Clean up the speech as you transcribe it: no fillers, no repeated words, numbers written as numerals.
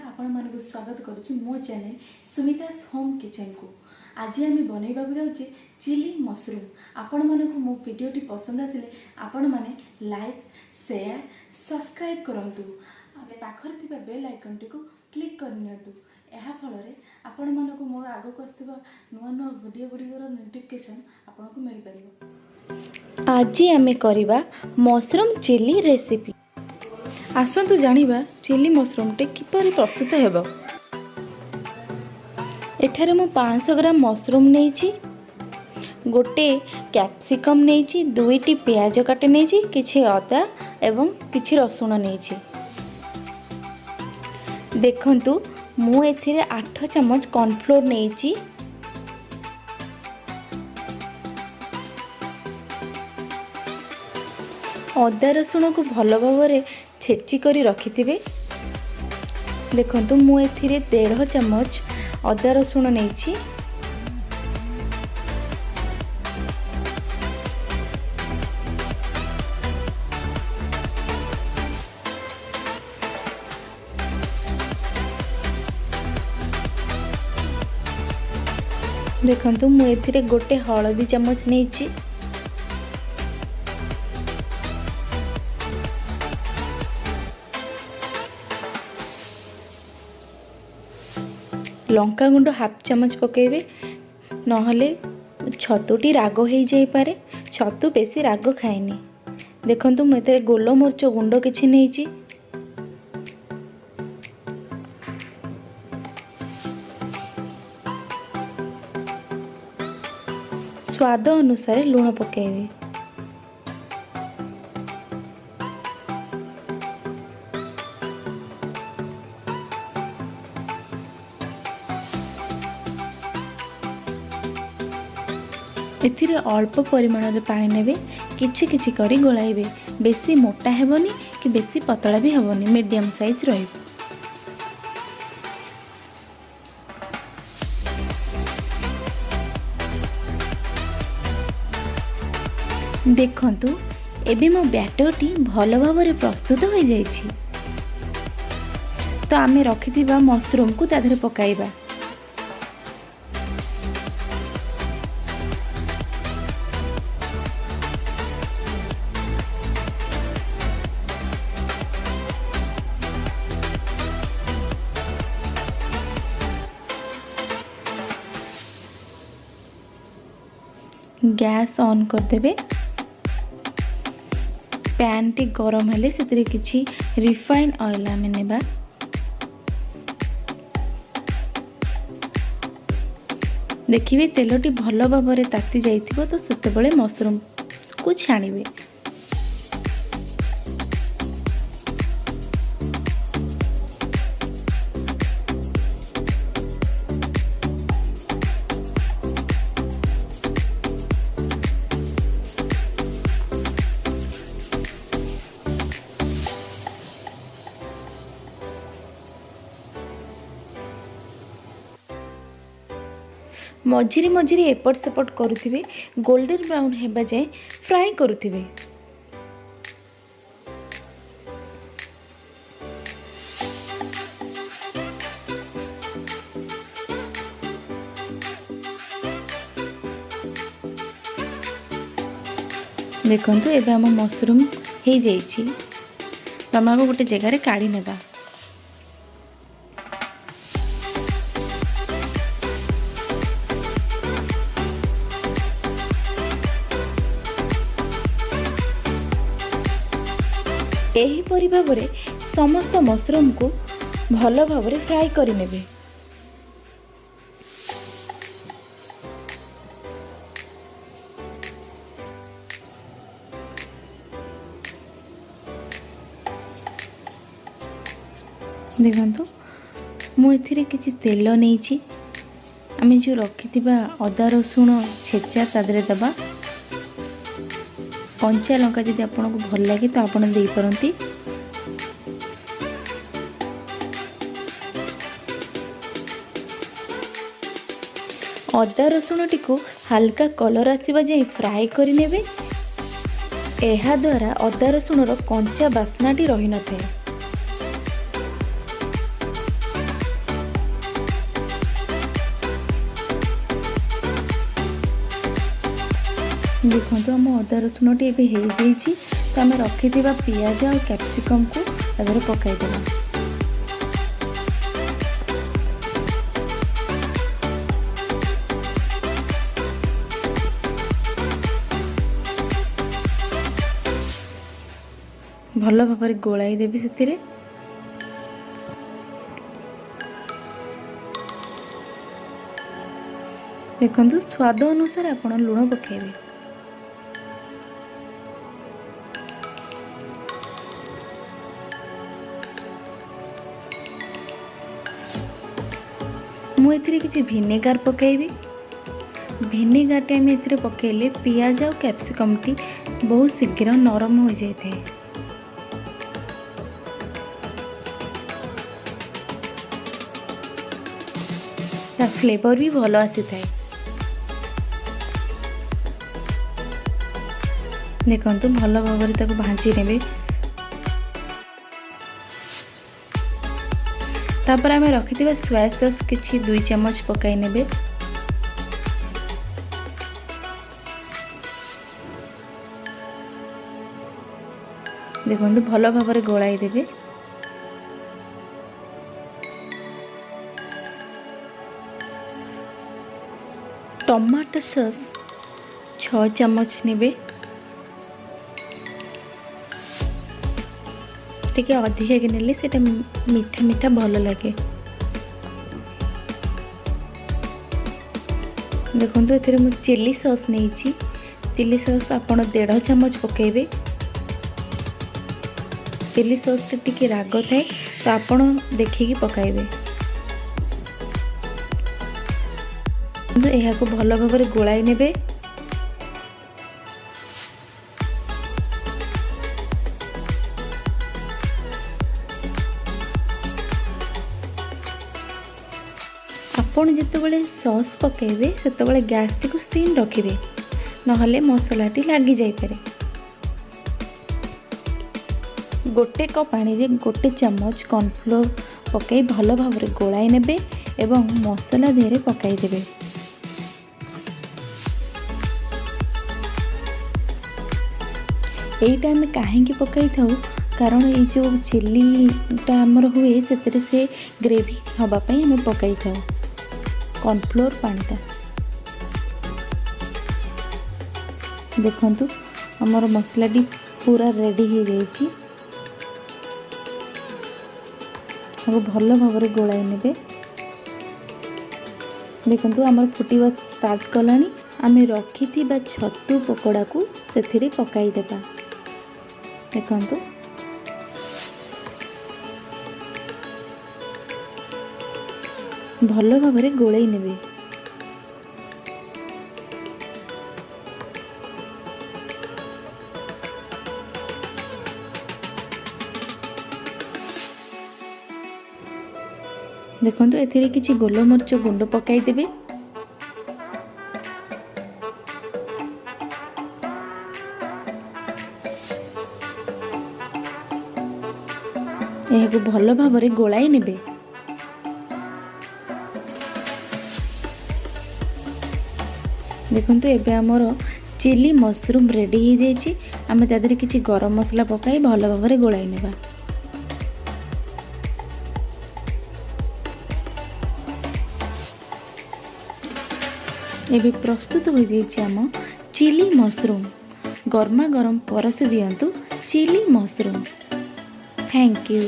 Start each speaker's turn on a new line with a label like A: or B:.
A: ଆପଣମାନଙ୍କୁ ସ୍ୱାଗତ କରୁଛି ମୋ ଚ୍ୟାନେଲ୍ ସୁମିତାସ୍ ହୋମ୍ କିଚେନ୍କୁ। ଆଜି ଆମେ ବନେଇବାକୁ ଯାଉଛେ ଚିଲି ମସରୁମ୍। ଆପଣମାନଙ୍କୁ ମୋ ଭିଡ଼ିଓଟି ପସନ୍ଦ ଆସିଲେ ଆପଣମାନେ ଲାଇକ୍, ସେୟାର, ସବସ୍କ୍ରାଇବ୍ କରନ୍ତୁ। ଆମେ ପାଖରେ ଥିବା ବେଲ୍ ଆଇକନ୍ଟିକୁ କ୍ଲିକ୍ କରିନିଅନ୍ତୁ। ଏହା ଫଳରେ ଆପଣମାନଙ୍କୁ ମୋର ଆଗକୁ ଆସୁଥିବା ନୂଆ ନୂଆ ଭିଡ଼ିଓ ଗୁଡ଼ିକର ନୋଟିଫିକେସନ୍ ଆପଣଙ୍କୁ ମିଳିପାରିବ। ଆଜି ଆମେ କରିବା ମସରୁମ୍ ଚିଲି ରେସିପି। ଆସନ୍ତୁ ଜାଣିବା ଚିଲି ମସରୁମ୍ଟି କିପରି ପ୍ରସ୍ତୁତ ହେବ। ଏଠାରେ ମୁଁ 500 ଗ୍ରାମ ମସରୁମ୍ ନେଇଛି, ଗୋଟେ କ୍ୟାପ୍ସିକମ୍ ନେଇଛି, ଦୁଇଟି ପିଆଜ କାଟି ନେଇଛି, କିଛି ଅଦା ଏବଂ କିଛି ରସୁଣ ନେଇଛି। ଦେଖନ୍ତୁ, ମୁଁ ଏଥିରେ 8 ଚାମଚ କର୍ଣ୍ଣଫ୍ଲୋର୍ ନେଇଛି। ଅଦା ରସୁଣକୁ ଭଲ ଭାବରେ ଛେଚି କରି ରଖିଥିବେ। ଦେଖନ୍ତୁ, ମୁଁ ଏଥିରେ 1.5 ଚାମଚ ଅଦା ରସୁଣ ନେଇଛି। ଦେଖନ୍ତୁ, ମୁଁ ଏଥିରେ ଗୋଟେ ହଳଦୀ ଚାମଚ ନେଇଛି। ଲଙ୍କାଗୁଣ୍ଡ ହାଫ୍ ଚାମଚ ପକାଇବେ, ନହେଲେ ଛତୁଟି ରାଗ ହେଇଯାଇପାରେ। ଛତୁ ବେଶୀ ରାଗ ଖାଏନି। ଦେଖନ୍ତୁ, ମୁଁ ଏଥିରେ ଗୋଲମରିଚ ଗୁଣ୍ଡ କିଛି ନେଇଛି। ସ୍ୱାଦ ଅନୁସାରେ ଲୁଣ ପକାଇବେ। ଏଥିରେ ଅଳ୍ପ ପରିମାଣରେ ପାଣି ନେବେ, କିଛି କିଛି କରି ଗୋଳାଇବେ। ବେଶୀ ମୋଟା ହେବନି କି ବେଶୀ ପତଳା ବି ହେବନି, ମିଡ଼ିୟମ୍ ସାଇଜ୍ ରହିବ। ଦେଖନ୍ତୁ, ଏବେ ମୋ ବ୍ୟାଟରଟି ଭଲ ଭାବରେ ପ୍ରସ୍ତୁତ ହୋଇଯାଇଛି। ତ ଆମେ ରଖିଥିବା ମସରୁମକୁ ତା ଦେହରେ ପକାଇବା। ଗ୍ୟାସ୍ ଅନ୍ କରିଦେବେ। ପ୍ୟାନ୍ଟି ଗରମ ହେଲେ ସେଥିରେ କିଛି ରିଫାଇନ୍ ଅଏଲ୍ ଆମେ ନେବା। ଦେଖିବେ, ତେଲଟି ଭଲ ଭାବରେ ତାତି ଯାଇଥିବ, ତ ସେତେବେଳେ ମସରୁମକୁ ଛାଣିବେ। ମଝିରେ ମଝିରେ ଏପଟ ସେପଟ କରୁଥିବେ, ଗୋଲ୍ଡେନ୍ ବ୍ରାଉନ୍ ହେବା ଯାଏଁ ଫ୍ରାଏ କରୁଥିବେ। ଦେଖନ୍ତୁ, ଏବେ ଆମ ମସରୁମ୍ ହେଇଯାଇଛି। ତ ଆମେ ଗୋଟେ ଜାଗାରେ କାଢ଼ି ନେବା। ଏହିପରି ଭାବରେ ସମସ୍ତ ମସରୁମକୁ ଭଲ ଭାବରେ ଫ୍ରାଏ କରିନେବେ। ଦେଖନ୍ତୁ, ମୁଁ ଏଥିରେ କିଛି ତେଲ ନେଇଛି। ଆମେ ଯେଉଁ ରଖିଥିବା ଅଦା ରସୁଣ ଛେଚା ତା ଦେହରେ ଦେବା। କଞ୍ଚା ଲଙ୍କା ଯଦି ଆପଣଙ୍କୁ ଭଲ ଲାଗେ ତ ଆପଣ ଦେଇପାରନ୍ତି। ଅଦା ରସୁଣଟିକୁ ହାଲକା କଲର୍ ଆସିବା ଯାଏଁ ଫ୍ରାଏ କରିନେବେ। ଏହାଦ୍ୱାରା ଅଦା ରସୁଣର କଞ୍ଚା ବାସ୍ନାଟି ରହିନଥାଏ। ଦେଖନ୍ତୁ, ଆମ ଅଦା ରସୁଣଟି ଏବେ ହେଇଯାଇଛି। ତ ଆମେ ରଖିଥିବା ପିଆଜ ଆଉ କ୍ୟାପ୍ସିକମ୍କୁ ତା ଦେହରେ ପକାଇଦେବା। ଭଲ ଭାବରେ ଗୋଳାଇ ଦେବି ସେଥିରେ। ଦେଖନ୍ତୁ, ସ୍ୱାଦ ଅନୁସାରେ ଆପଣ ଲୁଣ ପକାଇବେ। ମୁଁ ଏଥିରେ କିଛି ଭିନେଗାର ପକାଇବି। ଭିନେଗାରଟି ଆମେ ଏଥିରେ ପକାଇଲେ ପିଆଜ ଆଉ କ୍ୟାପ୍ସିକମ୍ଟି ବହୁତ ଶୀଘ୍ର ନରମ ହୋଇଯାଇଥାଏ। ତା ଫ୍ଲେଭର ବି ଭଲ ଆସିଥାଏ। ଦେଖନ୍ତୁ, ଭଲ ଭାବରେ ତାକୁ ଭାଜି ନେବେ। ତାପରେ ଆମେ ରଖିଥିବା ସୋୟା ସସ୍ କିଛି 2 ଚାମଚ ପକାଇ ନେବେ। ଦେଖନ୍ତୁ, ଭଲ ଭାବରେ ଗୋଳାଇ ଦେବେ। ଟମାଟୋ ସସ୍ 6 ଚାମଚ ନେବେ। ଟିକେ ଅଧିକାକି ନେଲେ ସେଇଟା ମିଠା ମିଠା ଭଲ ଲାଗେ। ଦେଖନ୍ତୁ, ଏଥିରେ ମୁଁ ଚିଲି ସସ୍ ନେଇଛି। ଚିଲି ସସ୍ ଆପଣ 1.5 ଚାମଚ ପକାଇବେ। ଚିଲି ସସ୍ଟା ଟିକେ ରାଗ ଥାଏ, ତ ଆପଣ ଦେଖିକି ପକାଇବେ। ଏହାକୁ ଭଲ ଭାବରେ ଗୋଳାଇ ନେବେ। ଆପଣ ଯେତେବେଳେ ସସ୍ ପକାଇବେ, ସେତେବେଳେ ଗ୍ୟାସ୍ଟିକୁ ସିମ୍ ରଖିବେ, ନହେଲେ ମସଲାଟି ଲାଗିଯାଇପାରେ। 1 କପ୍ ପାଣିରେ 1 ଚାମଚ କର୍ଣ୍ଣଫ୍ଲୋର୍ ପକାଇ ଭଲ ଭାବରେ ଗୋଳାଇ ନେବେ ଏବଂ ମସଲା ଦେହରେ ପକାଇଦେବେ। ଏଇଟା ଆମେ କାହିଁକି ପକାଇଥାଉ? କାରଣ ଏଇ ଯେଉଁ ଚିଲିଟା ଆମର ହୁଏ, ସେଥିରେ ସେ ଗ୍ରେଭି ହେବା ପାଇଁ ଆମେ ପକାଇଥାଉ କର୍ଣ୍ଣଫ୍ଲୋର୍ ପାଣିଟା। ଦେଖନ୍ତୁ, ଆମର ମସଲାଟି ପୁରା ରେଡ଼ି ହେଇଯାଇଛି। ତାକୁ ଭଲ ଭାବରେ ଗୋଳାଇ ନେବେ। ଦେଖନ୍ତୁ, ଆମର ଫୁଟିବା ଷ୍ଟାର୍ଟ କଲାଣି। ଆମେ ରଖିଥିବା ଛତୁ ପକୋଡ଼ାକୁ ସେଥିରେ ପକାଇଦେବା। ଦେଖନ୍ତୁ, ଭଲ ଭାବରେ ଗୋଳେଇ ନେବେ। ଦେଖନ୍ତୁ, ଏଥିରେ କିଛି ଗୋଲମରିଚ ଗୁଣ୍ଡ ପକାଇଦେବେ। ଏହାକୁ ଭଲ ଭାବରେ ଗୋଳାଇ ନେବେ। ଦେଖନ୍ତୁ, ଏବେ ଆମର ଚିଲି ମସରୁମ୍ ରେଡ଼ି ହେଇଯାଇଛି। ଆମେ ତା ଦେହରେ କିଛି ଗରମ ମସଲା ପକାଇ ଭଲ ଭାବରେ ଗୋଳାଇ ନେବା। ଏବେ ପ୍ରସ୍ତୁତ ହୋଇଯାଇଛି ଆମ ଚିଲି ମସରୁମ୍। ଗରମା ଗରମ ପରସି ଦିଅନ୍ତୁ ଚିଲି ମସରୁମ୍। Thank you.